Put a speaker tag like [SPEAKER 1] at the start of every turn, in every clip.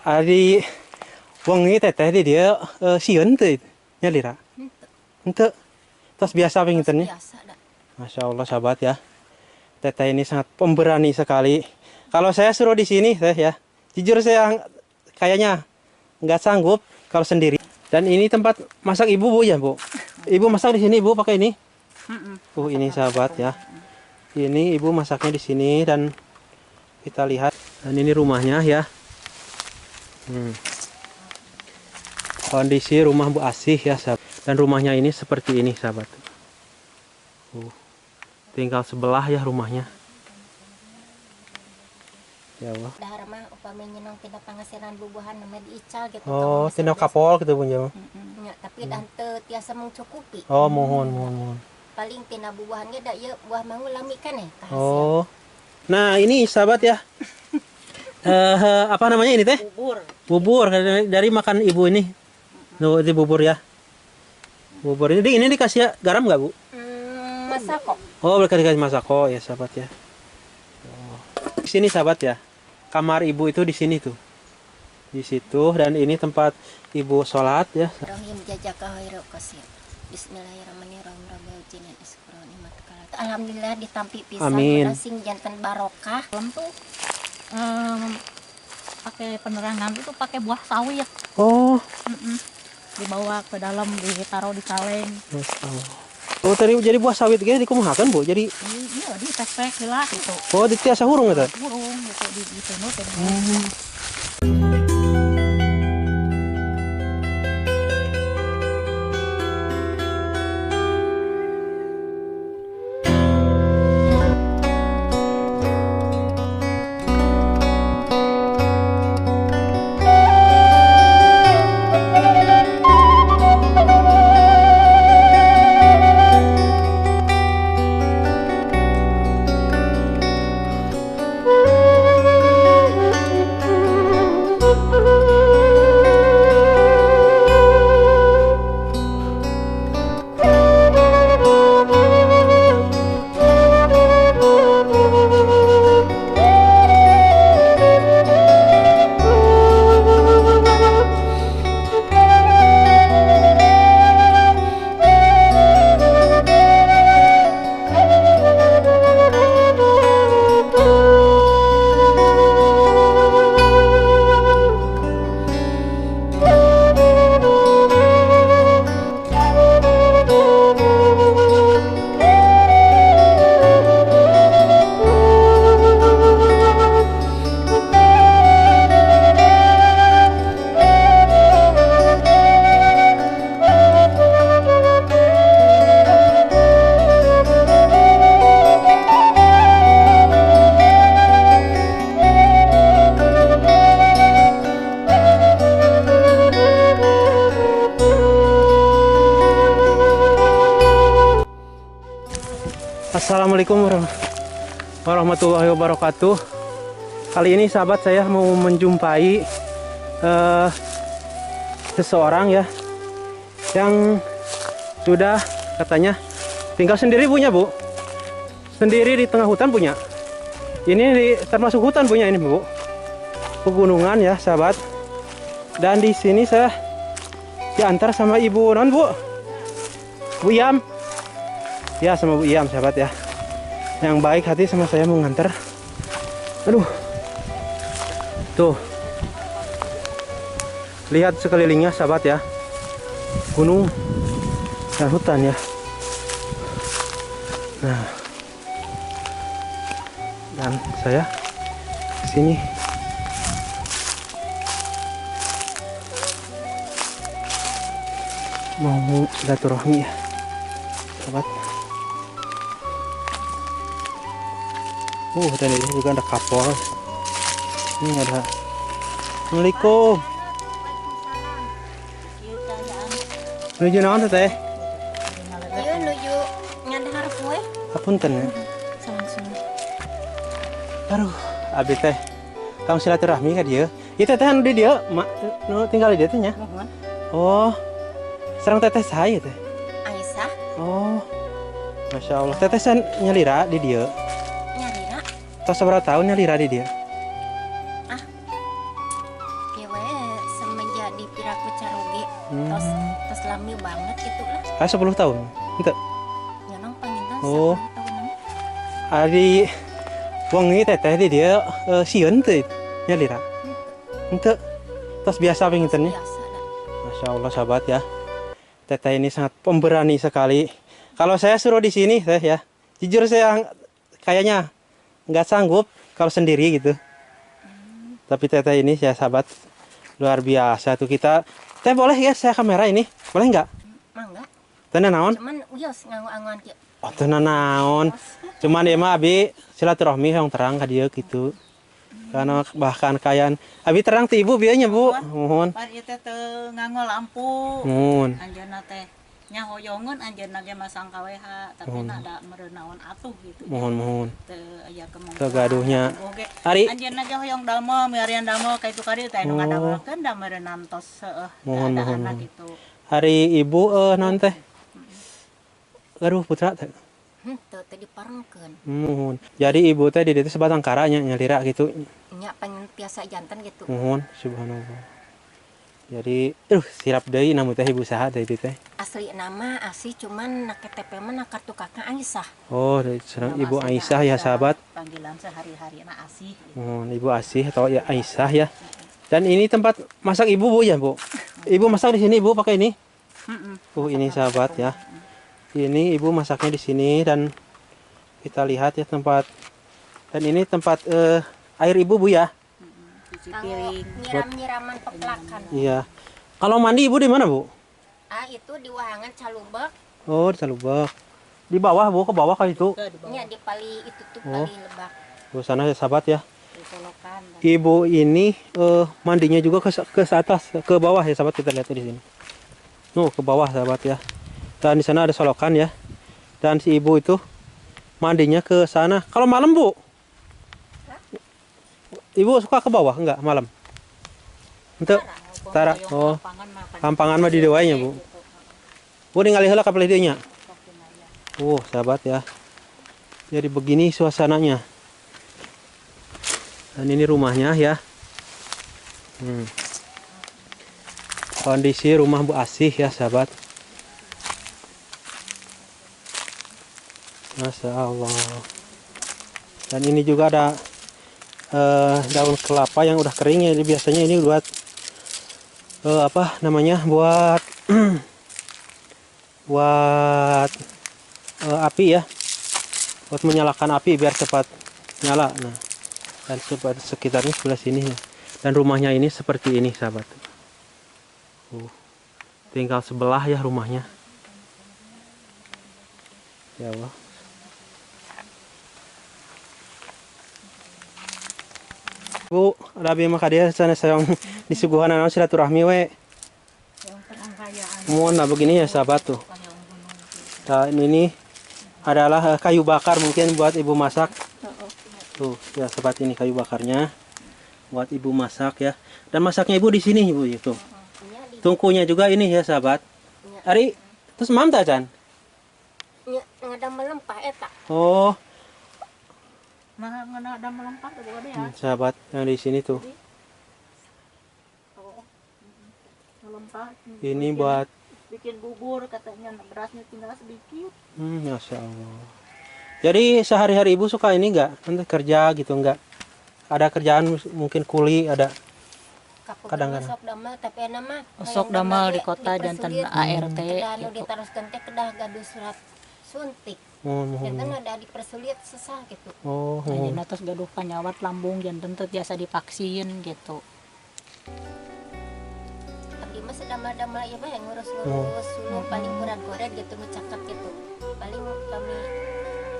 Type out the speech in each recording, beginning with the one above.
[SPEAKER 1] Ari wengi teteh di dieu sieun teu nyalira? Henteu. Tos biasa pinginten nya?
[SPEAKER 2] Biasa dah.
[SPEAKER 1] Masya Allah sahabat ya. Teteh ini sangat pemberani sekali. Kalau saya suruh di sini teh ya, jujur saya kayaknya nggak sanggup kalau sendiri. Dan ini tempat masak ibu bu ya bu. Ibu masak di sini ibu pakai ini. Ini sahabat ya. Ini ibu masaknya di sini dan kita lihat. Dan ini rumahnya ya. Kondisi rumah Bu Asih ya sahabat. Dan rumahnya ini seperti ini sahabat. Tinggal sebelah ya rumahnya. Ya Allah.
[SPEAKER 2] Dahar mah upami nyenong tina pangasilan bubuhan namanya diical gitu.
[SPEAKER 1] Oh, tina kapol gitu Bu ya.
[SPEAKER 2] Ya, tapi dah teu tiasa mengcukupi.
[SPEAKER 1] Oh, mohon mohon mohon.
[SPEAKER 2] Paling tina bubuhan ge da ieu buah mangu lami kan ya kahasil.
[SPEAKER 1] Oh. Nah, ini sahabat ya. Apa namanya ini teh?
[SPEAKER 3] Bubur.
[SPEAKER 1] Bubur dari makan ibu ini. Tuh, ini bubur ya. Bubur ini dikasih garam nggak bu?
[SPEAKER 2] Masako.
[SPEAKER 1] Oh, dikasih masako ya sahabat ya. Oh. Di sini sahabat ya. Kamar ibu itu di sini tuh. Di situ dan ini tempat ibu sholat ya.
[SPEAKER 2] Alhamdulillah ditampi pisan.
[SPEAKER 1] Amin.
[SPEAKER 2] Sing janten barokah.
[SPEAKER 3] Tuh pakai penerangan itu pakai buah sawit.
[SPEAKER 1] Oh.
[SPEAKER 3] Dibawa ke dalam, ditaruh di kaleng.
[SPEAKER 1] Oh, tadi jadi buah sawit ge dikumahakeun Bu? Jadi
[SPEAKER 3] iya, di pek-pek lah gitu.
[SPEAKER 1] Oh, di tiasa hurung eta?
[SPEAKER 3] Hurung gitu di ditunut.
[SPEAKER 1] Assalamualaikum warahmatullahi wabarakatuh. Kali ini sahabat saya mau menjumpai seseorang ya yang sudah katanya tinggal sendiri punya bu, sendiri di tengah hutan punya. Ini termasuk hutan punya ini bu, pegunungan ya sahabat. Dan di sini saya diantar sama ibu non bu, Bu Iam. Ya sama Bu Iam sahabat ya, yang baik hati sama saya mau nganter. Aduh, tuh lihat sekelilingnya sahabat ya, gunung dan hutan ya. Nah, dan saya sini mau silaturahmi ya sahabat. Dan ini juga ada kapol. Ini ada. Assalamualaikum. Nuju naon teh?
[SPEAKER 2] Iya nuju ngadahar kue.
[SPEAKER 1] Apunten ya. Aduh, abi teh. Kamu silaturahmi ka dieu. Ieu teteh anu di dieu, mak nu tinggal di dieu teh nya. Oh. Sareng teteh saha ieu teh?
[SPEAKER 2] Aisyah.
[SPEAKER 1] Oh. Masya Allah. Teteh san nyalira di dieu. Nyalira? Tos sabaraha tahun nyalira di dieu?
[SPEAKER 2] Ah. Ieu we Aya di piraku caroge. Tos tos lami banget gitu lah.
[SPEAKER 1] Ah, 10 tahun. Henteu.
[SPEAKER 2] Nyonong panginten
[SPEAKER 1] Oh.
[SPEAKER 2] 10 tahunan.
[SPEAKER 1] Ari wengi teteh di dieu sieun teu nyalira? Henteu. Tos biasa panginten nya.
[SPEAKER 2] Biasa lah.
[SPEAKER 1] Masya Allah, sahabat ya. Teteh ini sangat pemberani sekali. Kalau saya suruh di sini, teh ya, jujur saya kayaknya nggak sanggup kalau sendiri gitu. Tapi teteh ini ya sahabat luar biasa tuh kita. Teh, boleh ya saya kamera ini? Boleh nggak?
[SPEAKER 2] Mangga.
[SPEAKER 1] Teu naon?
[SPEAKER 2] Cuman wios nganggo-anggoan kieu.
[SPEAKER 1] Oh, teu naon. Cuman ieu mah abi silaturahmi yang terang ka dieu gitu. Karena bahkan kayan abi terang ti ibu bieu nya, Bu. Mohon.
[SPEAKER 3] Pan ieu teh teu nganggo lampu.
[SPEAKER 1] Mohon.
[SPEAKER 3] Anjeunna teh nya hoyongeun anjeunna ge masang KWH, tapi na da meureun naon atuh gitu.
[SPEAKER 1] Mohon, mohon.
[SPEAKER 3] Teu aya kemampuan.
[SPEAKER 1] Teu gaduhnya.
[SPEAKER 3] Oge.
[SPEAKER 1] Ari
[SPEAKER 3] Anjeunna ge hoyong damel, milarian damel ka itu ka dieu teh nu ngadamelkeun da meureun tos heueuh
[SPEAKER 1] Mohon, mohon,
[SPEAKER 3] keadaanna
[SPEAKER 1] mohon.
[SPEAKER 3] Gitu.
[SPEAKER 1] Hari ibu naon teh? Aduh, putra teh.
[SPEAKER 2] Henteu, teu diparengkeun.
[SPEAKER 1] Mohon. Jadi ibu teh di dieu teh sebatang kara nya nyalira gitu.
[SPEAKER 2] Nya pengen tiasa janten gitu.
[SPEAKER 1] Mohon, subhanallah. Jadi, sirap deui namu teh ibu saha teh ieu teh?
[SPEAKER 2] Asli nama Asih, cuman na KTP mah na kartu KK Aisyah.
[SPEAKER 1] Oh, dari serang
[SPEAKER 3] Nama
[SPEAKER 1] Ibu
[SPEAKER 3] aslinya
[SPEAKER 1] Aisyah ya sahabat.
[SPEAKER 3] Panggilan sehari-hari na Asih. Gitu.
[SPEAKER 1] Mohon Ibu Asih atau ya Aisyah ya. Dan ini tempat masak ibu, Bu, ya, Bu. Ibu masak di sini, Ibu pakai ini.
[SPEAKER 3] Heeh.
[SPEAKER 1] Ini sahabat ya. Ini ibu masaknya di sini dan kita lihat ya tempat dan ini tempat air ibu, Bu, ya.
[SPEAKER 3] Cuci
[SPEAKER 2] Kanggo
[SPEAKER 3] piring.
[SPEAKER 2] nyiram-nyiraman peplakan.
[SPEAKER 1] Iya. Kalau mandi ibu di mana, Bu?
[SPEAKER 2] Ah, itu di wahangan Calubek.
[SPEAKER 1] Oh, di Salubek. Di bawah, Bu, ke bawah kali itu.
[SPEAKER 3] Ke di bawah
[SPEAKER 2] Nya di pali itu tuh
[SPEAKER 1] Oh.
[SPEAKER 2] pali lebak.
[SPEAKER 1] Bu sana ya sahabat ya.
[SPEAKER 3] di solokan.
[SPEAKER 1] Ibu ini mandinya juga ke atas, ke bawah ya sahabat, kita lihat di sini. Nuh, ke bawah sahabat ya. Dan di sana ada solokan ya. Dan si ibu itu mandinya ke sana. Kalau malam, Bu? Ibu suka ke bawah enggak malam? Untuk Tara. Oh, ampangan mah di dieu nya, Bu. Bu, ningali heula ka palih dieu nya. Sahabat ya. Jadi begini suasananya. Dan ini rumahnya ya. Kondisi rumah Bu Asih ya sahabat. Masya Allah. Dan ini juga ada daun kelapa yang udah kering ya. Jadi biasanya ini buat apa namanya? Buat buat api ya. Buat menyalakan api biar cepat nyala. Nah, dan sekitarnya sebelah sini ya. Dan rumahnya ini seperti ini sahabat. Tinggal sebelah ya rumahnya. Ya Allah. Bu, abi mah ka dieu sana sayang disuguhan naon silaturahmi we. Mohon, nah begini ya sahabat tuh. Nah, ini adalah kayu bakar mungkin buat ibu masak. Tuh, ya sahabat, ini kayu bakarnya buat ibu masak ya. Dan masaknya ibu di sini, ibu itu.
[SPEAKER 2] Nya di
[SPEAKER 1] Tungkunya juga ini ya sahabat. Ari, terus mam tak can?
[SPEAKER 2] Nya ngadamel lempah eta.
[SPEAKER 1] Oh,
[SPEAKER 3] Nah, ngena ada melempah tuh bukan ya.
[SPEAKER 1] Sahabat yang di sini tuh.
[SPEAKER 3] Melempah.
[SPEAKER 1] Ini buat
[SPEAKER 3] Bikin bubur katanya berasnya tinggal sedikit.
[SPEAKER 1] Masya Allah. Jadi sehari-hari ibu suka ini enggak? Nanti kerja gitu enggak? Ada kerjaan mungkin kuli ada.
[SPEAKER 2] Kadang-kadang
[SPEAKER 1] Kadang-kadang.
[SPEAKER 2] sok damel tapi enak mah.
[SPEAKER 3] Sok damel di kota janten ART
[SPEAKER 2] Kedah nu
[SPEAKER 3] gitu.
[SPEAKER 2] ditaroskeun teh kedah gaduh surat suntik.
[SPEAKER 1] Mohon, mohon.
[SPEAKER 2] Janten ada dipersulit sesah gitu.
[SPEAKER 1] Oh, mohon.
[SPEAKER 3] Anjeunna tos gaduh panyawat lambung janten teu tiasa divaksin gitu.
[SPEAKER 2] Abdi mah sedamel-damel ieu mah yang ngurus-ngurus suluh paling kurang-kurang gitu nu cakep gitu. Paling kami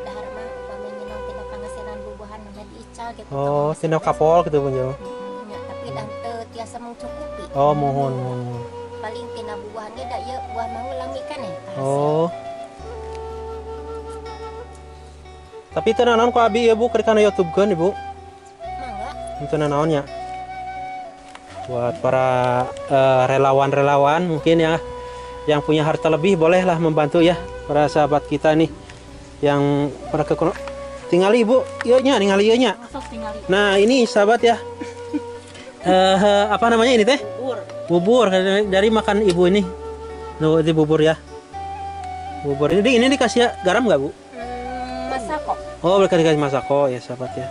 [SPEAKER 2] dahar mah upami nyeunang tina pangasilan bubuhan namanya diical gitu.
[SPEAKER 1] Oh, tina kapol gitu punya.
[SPEAKER 2] Nya, tapi dah teu tiasa mencukupi.
[SPEAKER 1] Oh, mohon, mohon.
[SPEAKER 2] Paling tina bubuhan ge da ieu buah mangu lami kan ya. Hasil.
[SPEAKER 1] Oh. Tapi teu naon ku abi ya Bu, keur kana YouTube keun Ibu.
[SPEAKER 2] Mangga.
[SPEAKER 1] Teu naonnya. Buat para relawan-relawan mungkin ya yang punya harta lebih bolehlah membantu ya para sahabat kita nih yang pada kekurang tinggali Ibu, ieu nya ningali ieu nya.
[SPEAKER 3] Sok tingali
[SPEAKER 1] Nah, ini sahabat ya. Apa namanya ini teh?
[SPEAKER 3] bubur.
[SPEAKER 1] Bubur dari makan ibu ini. Tuh, itu bubur ya. Bubur ini dikasih garam nggak, Bu?
[SPEAKER 2] Masako.
[SPEAKER 1] Oh, dikasih masako ya, sahabat ya.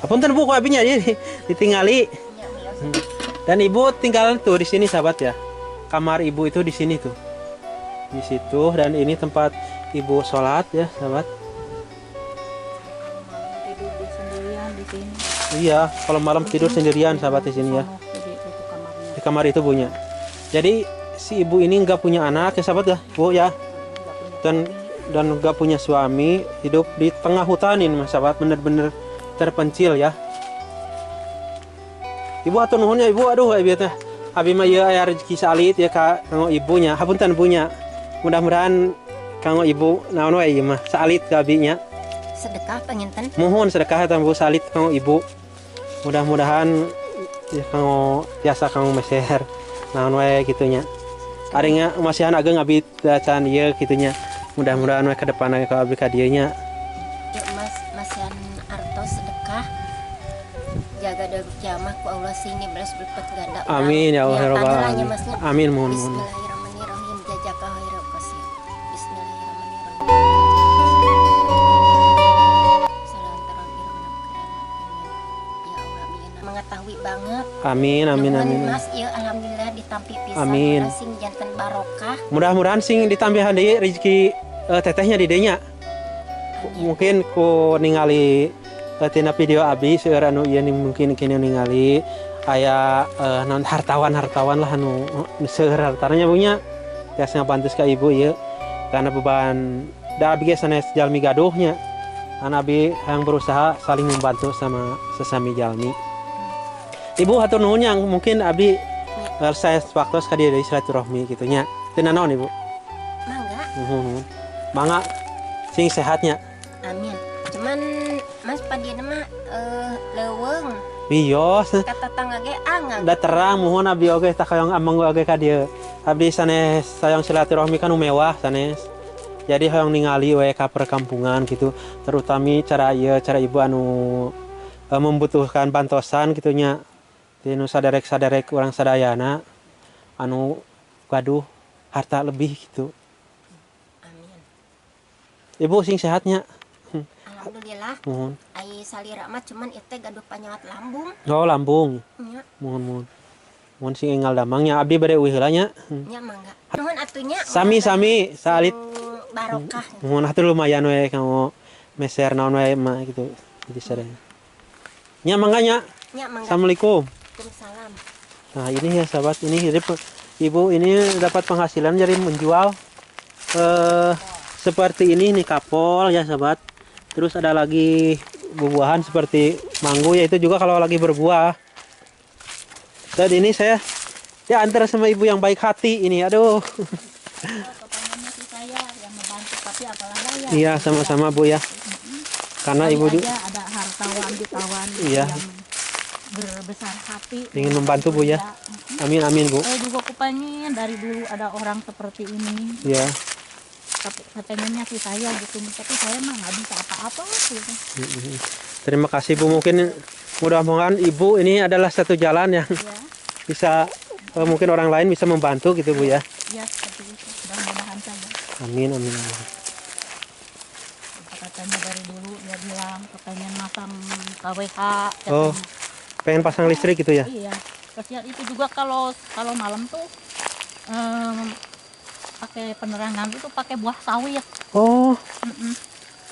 [SPEAKER 1] Apunten Bu, kok abinya ini ditinggali. Dan ibu tinggal tuh di sini sahabat ya. Kamar ibu itu di sini tuh. Di situ, dan ini tempat ibu sholat ya sahabat.
[SPEAKER 3] Tidur sendirian di sini.
[SPEAKER 1] Iya, kalau malam tidur sendirian sahabat di sini ya. Di kamar itu punya. Jadi si ibu ini nggak punya anak ya sahabat ya, Bu ya. Dan nggak punya suami, hidup di tengah hutan ini mas sahabat, bener-bener terpencil ya. Ibu atur nuhun ya ibu, aduh ibu teh. Abi mah ieu aya rezeki salit ya ka kanggo ibunya. Hapunten bunya. Mudah-mudahan kanggo ibu naon we ieu mah salit ka abi nya.
[SPEAKER 2] Sedekah panginten.
[SPEAKER 1] Muhun sedekah eta Bu salit kanggo ibu. Mudah-mudahan ya kanggo tiasa kanggo meser naon we kitu nya. Ari nya masihan ageng abi can ieu kitu nya. Mudah-mudahan we ka depan ka abi ka dieu nya.
[SPEAKER 2] Yuk Mas, masihan artos sedekah. Jaga dari kiamah ku Allah sini belas berlipat ganda.
[SPEAKER 1] Amin ya Allah ya rabbal alamin. Amin mohon mohon.
[SPEAKER 2] Bismillahirrahmanirrahim. Jajaka khairul qasir. Bismillahirrahmanirrahim. Salam terang ya Allah, mengetahui banget.
[SPEAKER 1] Amin amin amin.
[SPEAKER 2] Mas, ya alhamdulillah ditampi pisan.
[SPEAKER 1] Amin.
[SPEAKER 2] Sing janten barokah.
[SPEAKER 1] Mudah-mudahan sing ditambihan deui rezeki tetehnya di dinya. Mungkin ku ningali tina video abi seueur anu ieu mungkin kini ningali aya non hartawan-hartawan lah anu seueur hartana punya tiasa ngabantu ka ibu ieu karena beban da abi ge sanes jalmi gaduhnya kan abi yang berusaha saling membantu sama sesami jalmi. Ibu hatur nuhun yang mungkin abi saya waktu ka dieu deui silaturahmi kitu nya. Teu nanaon ibu?
[SPEAKER 2] Mangga.
[SPEAKER 1] Nuhun. Mangga sing sehatnya.
[SPEAKER 2] Amin. Cuman Mas padieu mah leuweung.
[SPEAKER 1] Bios.
[SPEAKER 2] Ka tetangga ge angag.
[SPEAKER 1] Da terang muhun abdi oge tah hoyong ameng oge ka dieu. Abdi sanes sayang silaturahmi kan mewah sanes. Jadi hoyong ningali we ka perkampungan gitu, terutami cara ieu cara ibu anu membutuhkan bantosan kitu nya. Ti nu saderek-saderek urang sadayana anu gaduh harta lebih gitu.
[SPEAKER 2] Amin.
[SPEAKER 1] Ibu sing sehatnya.
[SPEAKER 2] Alhamdulillah.
[SPEAKER 1] Muhun.
[SPEAKER 2] Ai salira mah cuman ieu teh gaduh panyawat lambung.
[SPEAKER 1] Oh, lambung.
[SPEAKER 2] Nya.
[SPEAKER 1] Muhun muhun. Muhun sing enggal damangnya abdi bade uih heula nya.
[SPEAKER 2] Nya mangga. Nuhun atunya.
[SPEAKER 1] Sami-sami salit
[SPEAKER 2] barokah.
[SPEAKER 1] Muhun atuh lumayan we kanggo meser naon we mah gitu. Jadi sadaya. Nya mangga nya.
[SPEAKER 2] Nya mangga.
[SPEAKER 1] Assalamualaikum.
[SPEAKER 2] Waalaikumsalam.
[SPEAKER 1] Nah, ini ya sahabat, ini jadi ibu ini dapat penghasilan dari menjual seperti ini nih kapol ya sahabat. Terus ada lagi buah-buahan seperti manggu ya, itu juga kalau lagi berbuah. Dan ini saya ya antara sama ibu yang baik hati ini, aduh.
[SPEAKER 3] Saya yang membantu, tapi apalah daya.
[SPEAKER 1] Iya, sama-sama Bu ya. Karena ibu juga
[SPEAKER 3] ada hartawan jutawan
[SPEAKER 1] iya,
[SPEAKER 3] yang berbesar hati
[SPEAKER 1] ingin membantu Bu ya. Amin amin Bu.
[SPEAKER 3] Saya juga kepengen dari dulu ada orang seperti ini.
[SPEAKER 1] Iya.
[SPEAKER 3] Tapi kepengennya sih saya gitu, tapi saya mah nggak bisa apa-apa gitu.
[SPEAKER 1] Terima kasih Bu, mungkin mudah-mudahan ibu ini adalah satu jalan yang
[SPEAKER 3] ya,
[SPEAKER 1] bisa mungkin orang lain bisa membantu gitu Bu ya.
[SPEAKER 3] Ya seperti itu, mudah-mudahan saja.
[SPEAKER 1] Amin amin amin.
[SPEAKER 3] Katanya dari dulu dia bilang kepengen masang KWH.
[SPEAKER 1] Oh, pengen pasang listrik gitu ya?
[SPEAKER 3] Iya. Kasihan itu juga kalau malam tuh pakai penerangan itu pakai buah sawit.
[SPEAKER 1] Oh.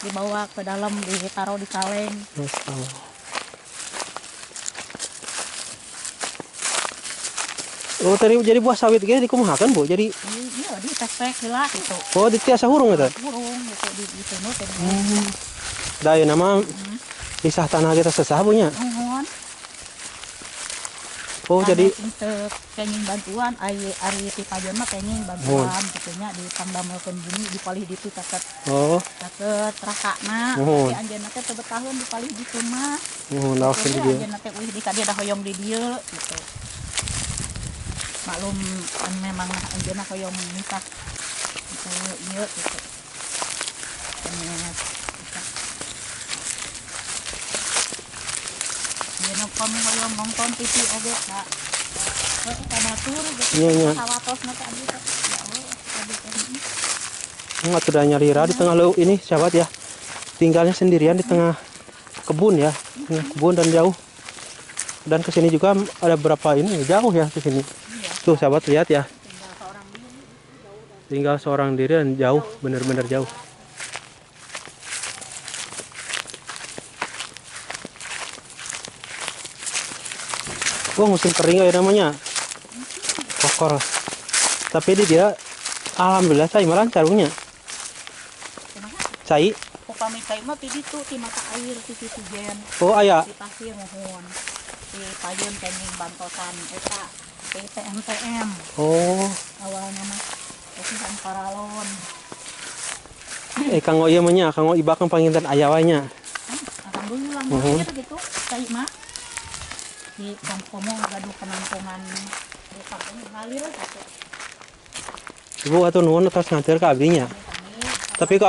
[SPEAKER 3] Dibawa ke dalam, ditaruh di kaleng.
[SPEAKER 1] Oh, tadi jadi buah sawit ge dikumahakeun Bu? Jadi
[SPEAKER 3] iya, di tek-tek lah gitu.
[SPEAKER 1] Oh, di tiasa hurung eta?
[SPEAKER 3] Hurung gitu di ditunut.
[SPEAKER 1] Da ieu nama pisah tanah kita sesah Bu nya.
[SPEAKER 3] Nuhun.
[SPEAKER 1] Oh, jadi
[SPEAKER 3] kenging bantuan ari ari ti pajon mah kenging bantuan kitu nya dipangdamelkeun bumi di palih ditu caket.
[SPEAKER 1] Oh.
[SPEAKER 3] Caket rakana
[SPEAKER 1] Nuhun.
[SPEAKER 3] Tapi anjeunna teh teu betaheun di palih ditu mah.
[SPEAKER 1] Nuhun, laos di dieu.
[SPEAKER 3] Anjeunna teh uih di ka dieu da hoyong di dieu gitu. Maklum memang anjeunna hoyong misah Teu ieu gitu. Ieu kami hoyong nonton TV oge ka ka batur gitu.
[SPEAKER 1] Iya.
[SPEAKER 3] Sawatosna teh abdi teh. Ya Allah, abdi teh.
[SPEAKER 1] Nggak sudah nyalira di tengah laut ini sahabat ya. Tinggalnya sendirian di tengah kebun ya, tengah kebun dan jauh. Dan ke sini juga ada berapa ini jauh ya ke sini. Tuh sahabat lihat ya. Tinggal seorang diri dan jauh, benar-benar jauh. Wah, musim kering ya namanya. Kokor. Tapi ini dia alhamdulillah cai malah carungnya. Cai.
[SPEAKER 3] Upami cai mah ti ditu ti mata air ti Citizen.
[SPEAKER 1] Oh aya.
[SPEAKER 3] Di pasir muhun. Di payun kenging bantosan eta ti TMTM.
[SPEAKER 1] Oh.
[SPEAKER 3] Awalnya mah kasihan paralon.
[SPEAKER 1] Kanggo ieu mah nya, kanggo ibak panginten aya wae nya.
[SPEAKER 3] Alhamdulillah ngalir gitu cai mah. Di komo gaduh penampungan di kampung ngalir gitu.
[SPEAKER 1] Ibu atuh nuhun atas nganter ka abdi nya. Tapi kok